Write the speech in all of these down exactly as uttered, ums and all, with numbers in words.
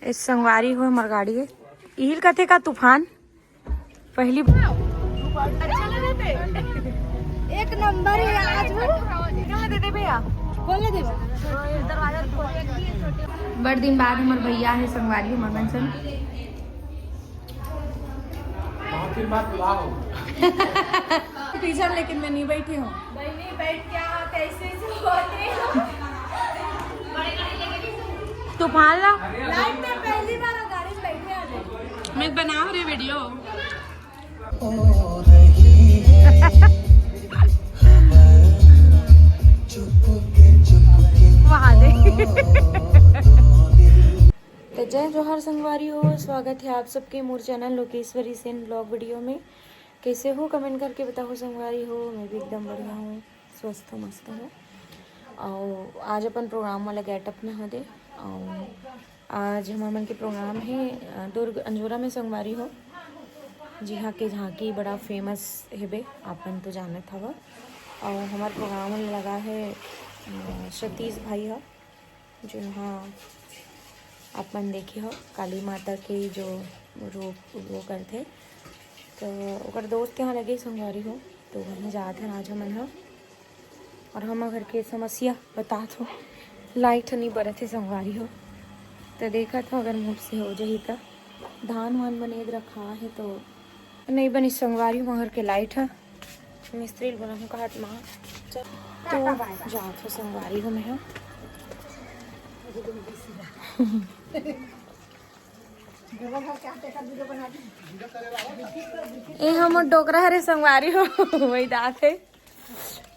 ए संगवारी हो हमर गाड़ी हे। इहिल कथे का तूफान? पहली अच्छा लगे थे। एक नंबर है आज वो। निकल दे दे भैया। खोल दे भैया। दरवाजा खोल। बड़ दिन बाद हमर भैया हे संगवारी हो मगन सन। बाकी मत लाओ। पीछे लेकिन मैं नहीं बैठी हूँ। बहनी बैठ क्या, कैसे से होते हो? तूफान ला। लाइफ में पहली बार गाड़ी में बैठे आज। मैं बना रहे वीडियो। वहाँ दे। तो जय जोहार संगवारी हो, स्वागत है आप सबके मोर channel Lokeshwari Sen blog video में। कैसे हो, कमेंट करके बताओ संगवारी हो। मैं भी एकदम बढ़िया हूँ, स्वस्थ हूँ, मस्त हूँ। और आज अपन प्रोग्राम वाला गेटअप में हो दे। और आज हमर मन के प्रोग्राम है, अ, दुर्ग अंजोरा में संगवारी हो, जिहाँ के झांकी बड़ा फेमस हेबे, आप मन तो जानत हव। और हमार प्रोग्राम में लगा है, अ, सतीश भाई ह, जो यहाँ आप मन देखे हो काली माता के जो रूप वो करथे, तो ओकर दोस्त यहाँ लगे संगवारी हो, तो वहीं जात हन आज हमन ह। और हम घर के समस्या बतात हो, लाइट नहीं बरत है संगवारी हो, तो देखत हो अगर मुझसे हो जाही तो धान वान बनेद रखा है तो नहीं बनी संगवारी हो, घर के लाइट है। मिस्त्री ल बोला हूँ काट माँ। चल, तो जात हो संगवारी हो मैं। ए हम डोकरा हरे संगवारी हो। वही दात है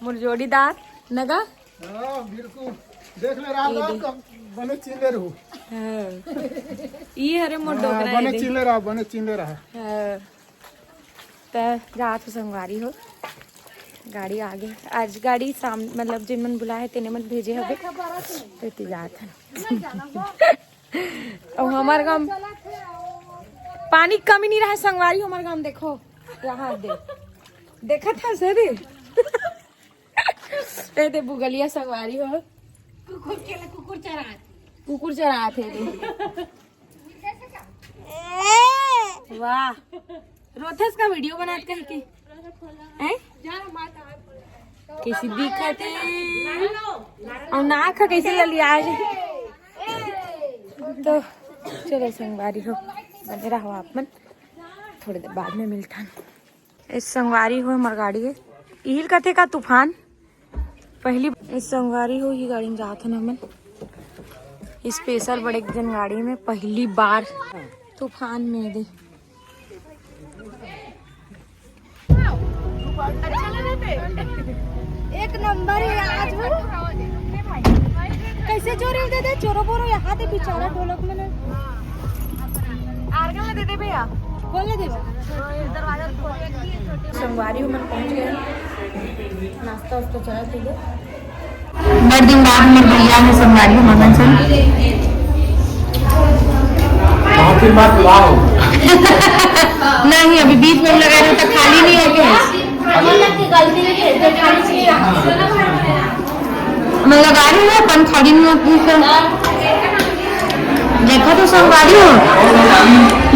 मोर जोड़ीदार नगा। हाँ, बिल्कुल। देख ले रहा ये बा, देख। कब बने चिल्ले रहू। हाँ। ई हरे मोर हाँ, डोकरा बने है दे। चिल्ले रहा, बने चिल्ले रहा। हाँ। त जात हो संगवारी हो, गाड़ी आगे। आज गाड़ी साम-, मतलब जिन मन बुलाए तेने मन भेजे हवे, तो इति जात हन। अउ हमार गाँव पानी के कमी नहीं रहा संगवारी, हमार गाँव देखो यहाँ दे, देखत है से दे। ए दे बुगलिया संगवारी हो, कुकुर के लिए कुकुर चरात। कुकुर चरात है दे। वाह, रोथस का वीडियो बनात कह के हैं? कैसी दिखत है? और नाक है कैसे ललिया आज? तो चलो संगवारी हो, बने रहो आप मन, थोड़ी देर बाद में मिलता हूँ। ए संगवारी हो हमर गाड़ी है, इहिल कथे का तूफान। पहली ए संगवारी हो ही गाड़ी में जात हन हमन, स्पेशल बड़े जन गाड़ी में पहली बार तूफान में दे। अच्छा लगे थे। एक नंबर है आज वो। कैसे चोरी दे दे, चोरो बोरो यहाँ दे बेचारा ढोलक में ने। आरगन में दे दे भैया। खोल दे भैया। दरवाजा खोल। संगवारी हो मन पहुंच गए, नाश्ता उस्ता चला थे। बड़ दिन बाद हमर भैया हे संगवारी हो मगन सन। बाकी मत लाओ। नहीं, अभी बीच में लगा रहे तो खाली नहीं हो गया। मैं लगा रही हूँ अपन खाली नहीं होती से। देखो तो संगवारी हो,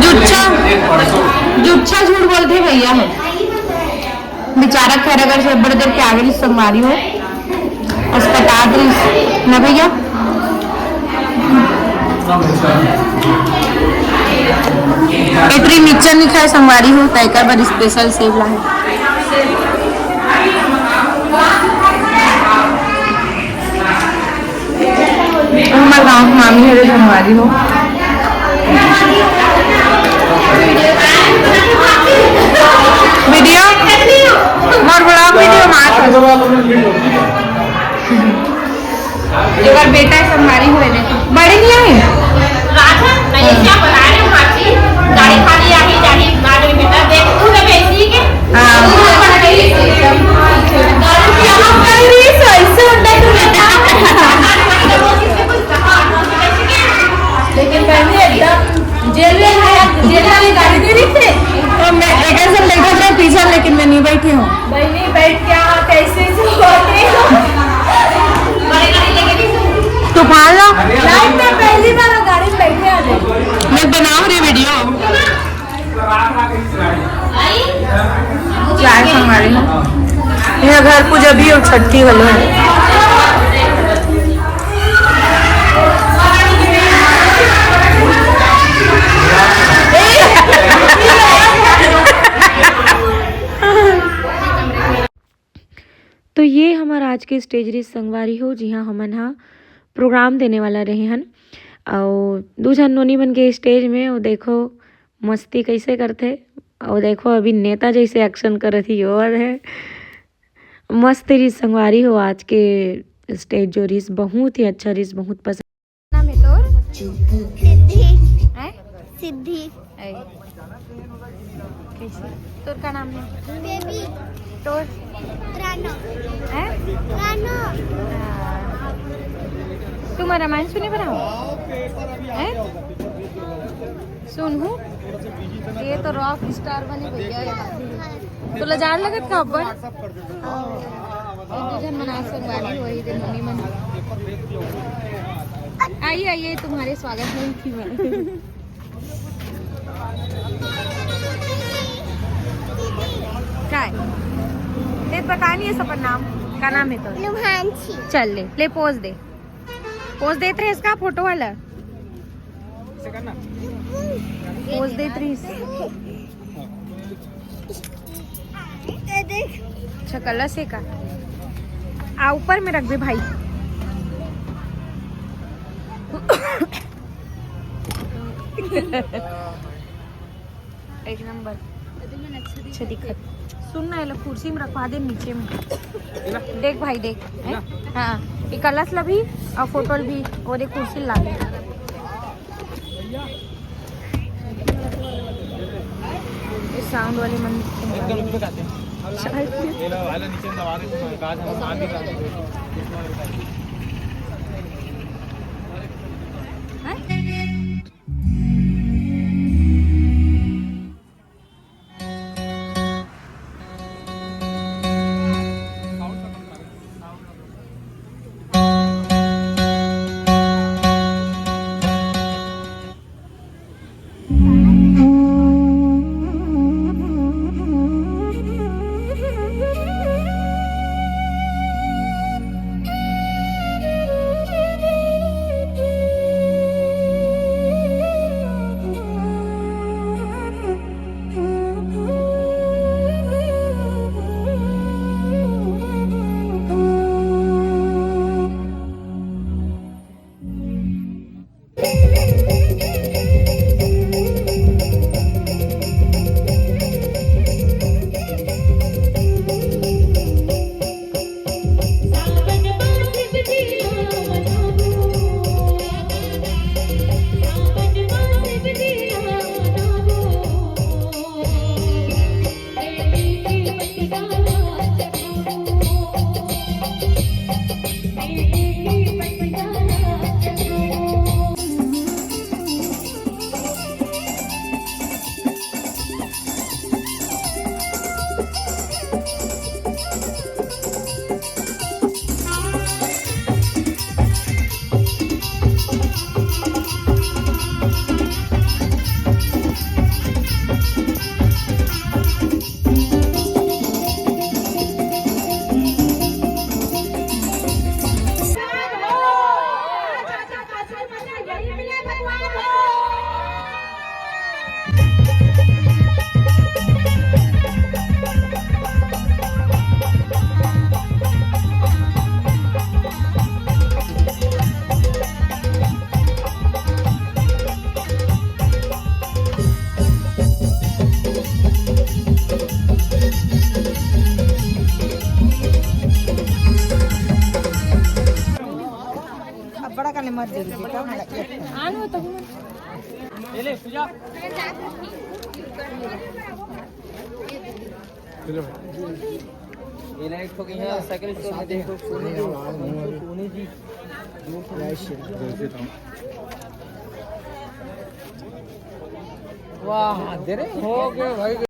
जुच्छा, जुच्छा झूठ बोलते भैया है। बेचारा खैरागढ़ से बड़े देर के आगे रहिस संगवारी हो, अस्पताल रहिस ना भैया। एतरी मिक्सचर नहीं खाए संगवारी हो, तय कर बर स्पेशल सेव ला है। हमर गाँव के मामी हरे संगवारी हो। वीडियो, मोर ब्लॉग वीडियो मार। जेकर बेटा है संगवारी हो, बड़े नहीं है। राजा, नहीं, क्या बता रहे हो, माची? गाड़ी खाली आके जाके गाड़ी में बेटा देख, तू तो बेटी के। हाँ। लेकिन पहले एकदम जेल में है, जेल वाली गाड़ी दे रही थी। तो मैं एक ऐसा देखा था पीछे, लेकिन मैं नहीं बैठी हूँ। भाई नहीं बैठ क्या, कैसे से होते हो? तूफान ला। लाइफ में पहली बार गाड़ी में बैठे आ गए। छट्ठी वाला है। तो ये हमर आज के स्टेज रिस संगवारी हो, जिहाँ हमन हा प्रोग्राम देने वाला रहे हन। अउ दू झन नोनी मन के स्टेज में वो देखो मस्ती कैसे करथे, अउ देखो अभी नेता जैसे एक्शन करत ही, वो है मस्त रिस संगवारी हो। आज के स्टेज जो रिस बहुत ही अच्छा रिस, बहुत पसंद। नाम है तोर? सिद्धि। हैं? सिद्धि। ऐ। कैसे? तोर का नाम है? बेबी। तोर? रानो। हैं? रानो। हाँ। तुम रामायण सुने बर आओ? हैं? सुनहू, ये तो रॉक स्टार बने भैया। तोला जाड़ लगत का अब्बड़? एक दू झन मन आज संगवारी होही दे नोनी मन। आइए, आइए, तुम्हारे स्वागत में थी मैं। काय? ते पता नहीं है सपर नाम। का नाम है तो? लुभांशी। चल ले, ले पोज दे। पोज देत रहे इसका फोटो वाला। पोज देत रहिस। अच्छा, कलश है का? आ, ऊपर में रख दे भाई। एक नंबर। अच्छा दिखत। सुन ना, एला कुर्सी में रखवा दे नीचे में। देख भाई, देख। हैं? हाँ, ये कलश ला भी और फोटो ला भी, और ये कुर्सी ला दे। ये साउंड वाले मन एकदम ऊपर आते हैं। ये लो, वाला नीचे में दबा दे, तुम्हारे काज हम आगे का। हैं? अब बड़ा कने मत दे दीजिए, का मला एक। ये लाइट हो गई है, साइकिल स्टोर में देखो, सोनी जी, सोनी जी। वाह, दे रहे हो गए भाई।